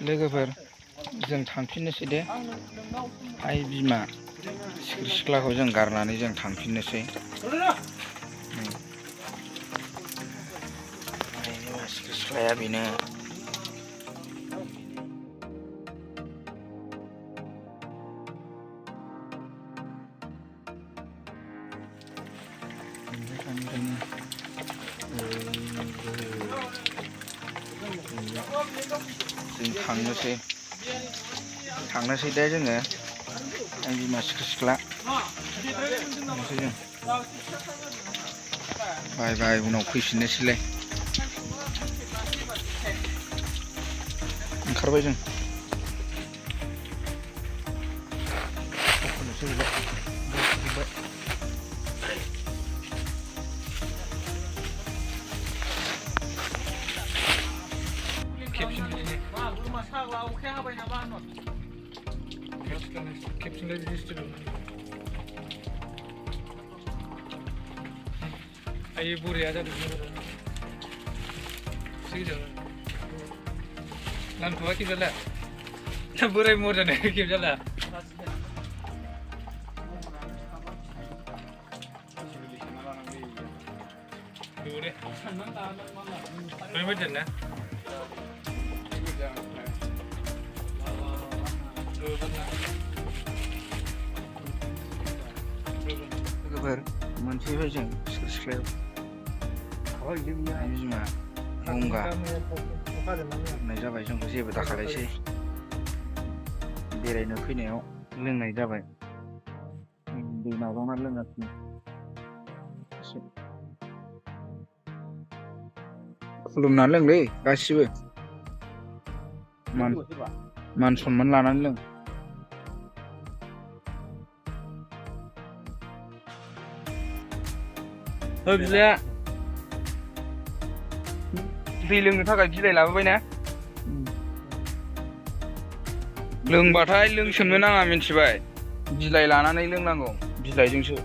लोगोफोर जों थांफिननोसै दे आइ बिमा सिख्रि सिख्लाखौ जों गारनानै जों थांफिननोसै। सिख्रि सिख्लाया बेनो जों थांनोसै दे जोङो आइ बिमा सिख्रि सिख्ला थांनोसै जों। बाय बाय उनाव फैफिननोसैलाय। ओंखारबाय जों। Ayo buri aja dulu. Sih jangan. Lantua kita lah. Nah burai murah nih kita lah. Dulu deh. Berapa jam nih? लोगोफोर मोनफैबाय जों सिख्रि सिख्लायाव। आइ बिमा गंगा होननाय जाबाय जोंखौ जेबो दाखालायसै। बेरायनो फैनायाव लोंनाय जाबाय। दै नाजावना लोंगासिनो। खुलुमना लोंलै गासिबो मान सनमान लानानै लों। बिलाया दै लोंनो थाखाय बिलाइ लाबोबाय ना? लोंबाथाय लोंसोमनो नाङा मिन्थिबाय। बिलाइ लानानै लोंनांगौ बिलाइजोंसो।